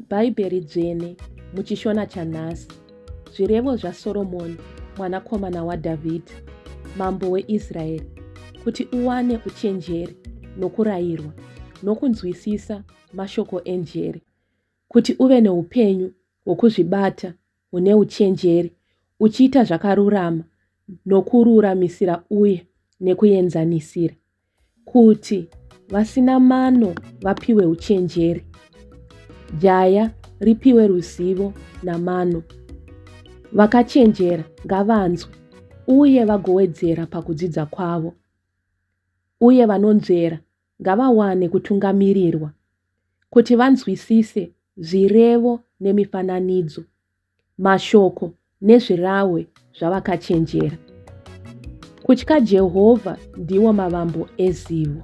Bhaibheri Dzvene muchiShona chanhasi. Zvirevo zvaSoromoni mwanakomana waDhavhidhi, mambo weIsraeri, kuti uwane uchenjeri nokurayirwa, nokunzwisisa mashoko enjere, kuti uve neupenyu hwokuzvibata hune uchenjeri, uchiita zvakarurama nokururamisira uye nekuenzanisira, kuti vasina mano vapiwe uchenjeri, jaya ripiwe ruzivo namano. Vakachenjera ngavanzwe uye vagowedzera pakudzidza kwavo, uye vanonzvera ngavawane kutungamirirwa, kuti vanzwisise zvirevo nemifananidzo, mashoko nezvirahwe zvavakachenjera. Kutya Jehovha ndiwo mavambo ezivo,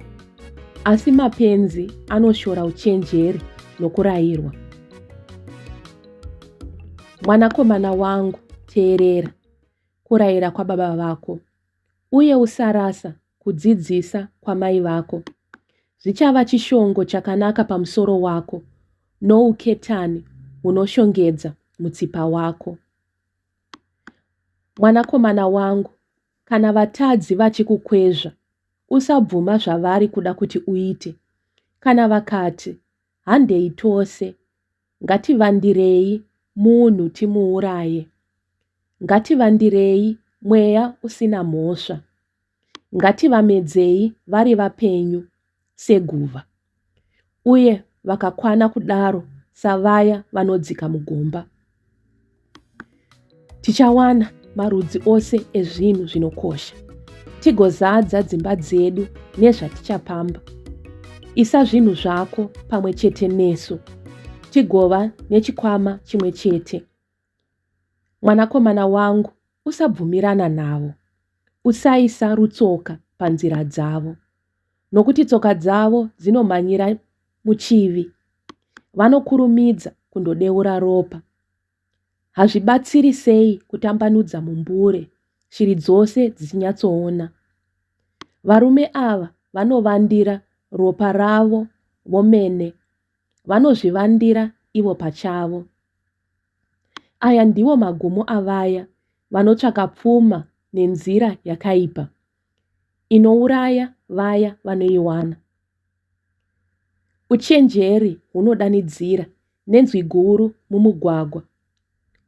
asi mapenzi anoshora uchenjeri nokurayirwa. Mwanakomana wangu, teerera kurayira kwababa vako, uye usarasa kudzidzisa kwamai vako. Zvichava chishongo chakanaka pamusoro wako nouketani hunoshongedza mutsipa wako. Mwanakomana wangu, kana vatadzi vachikukwezva, usabvuma zvavari kuda kuti uite. Kana vakati, Handei tose, ngativandirei munhu timuuraye. Ngativandirei mweya usina mhosva. Ngativamedzei vari vapenyu seguva, uye vakakwana kudaro savaya vanodzika mugomba. Tichawana marudzi ose ezvinhu zvinokosha, tigozadza dzimba dzedu nezvatichapamba. Isa zvinhu zvako pamwe chete nesu, tigova nechikwama chimwe chete. Mwanakomana wangu, usabvumirana navo, usaisa rutsoka panzira dzavo, nokuti tsoka dzavo dzinomhanyira muchivi, vanokurumidza kundodeura ropa. Hazvibatsiri sei kutambanudza mumbure shiri dzose dzichinyatsoona. Varume ava vanovandira ropa ravo vomene, vanozvivandira ivo pachavo. Aya ndiwo magumo avaya vanotsvaka pfuma nenzira yakaipa, inouraya vaya vanoiwana. Uchenjeri hunodanidzira nenzwi guru mumugwagwa,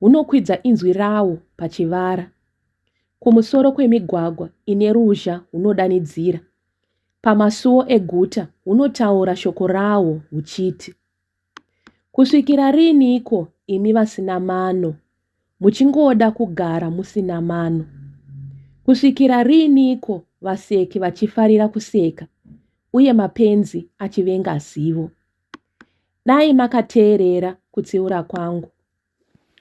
hunokwidza inzwi rahwo pachivara. Kumusoro kwemigwagwa ine ruzha hunodanidzira, pamasuo eguta hunotaura shoko rahwo huchiti. Kusvikira riiniko imi vasina mano, muchingoda kugara musina mano? Kusvikira riiniko vaseki vachifarira kuseka, uye mapenzi achivenga zivo? Dai makateerera kutsiura kwangu,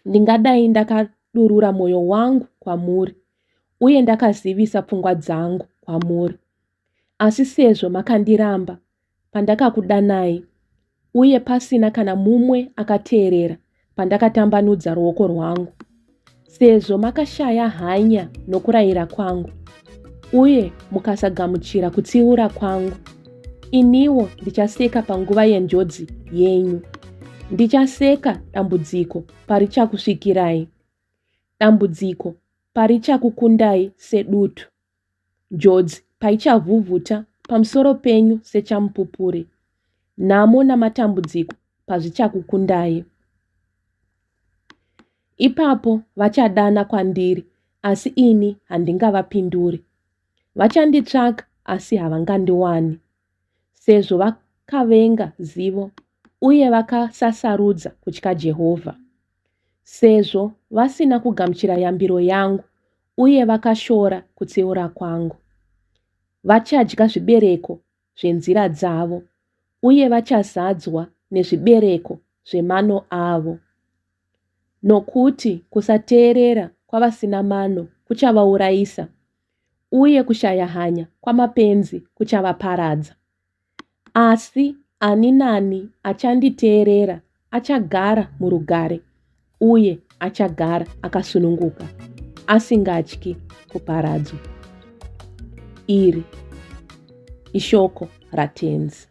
ndingadai ndakadurura mwoyo wangu kwamuri, uye ndakazivisa pfungwa dzangu kwamuri. Asi sezvo makandiramba pandakakudanai, uye pasina kana mumwe akateerera pandakatambanudza ruoko rwangu, sezvo makashaya hanya nokurayira kwangu, uye mukasagamuchira kutsiura kwangu, iniwo ndichaseka panguva yenjodzi yenyu. Ndichaseka dambudziko parichakusvikirai, dambudziko parichakukundai sedutu. Njodzi paichavhuvhuta pamusoro penyu sechamupupuri, nhamo namatambudziko pazvichakukundai. Ipapo vachadana kwandiri, asi ini handingavapinduri. Vachanditsvaka, asi havangandiwani. Sezvo vakavenga zivo uye vakasasarudza kutya Jehovha. Sezvo vasina kugamuchira yambiro yangu uye vakashora kutsiura kwangu. Vachadya zvibereko zvenzira dzavo, uye vachazadzwa nezvibereko zvemano avo. Nokuti kusateerera kwavasina mano kuchavaurayisa, uye kushaya hanya kwamapenzi kuchavaparadza. Asi ani nani achanditeerera achagara murugare uye achagara akasununguka, asingatyi kuparadzwa. Iri ishoko raTenzi.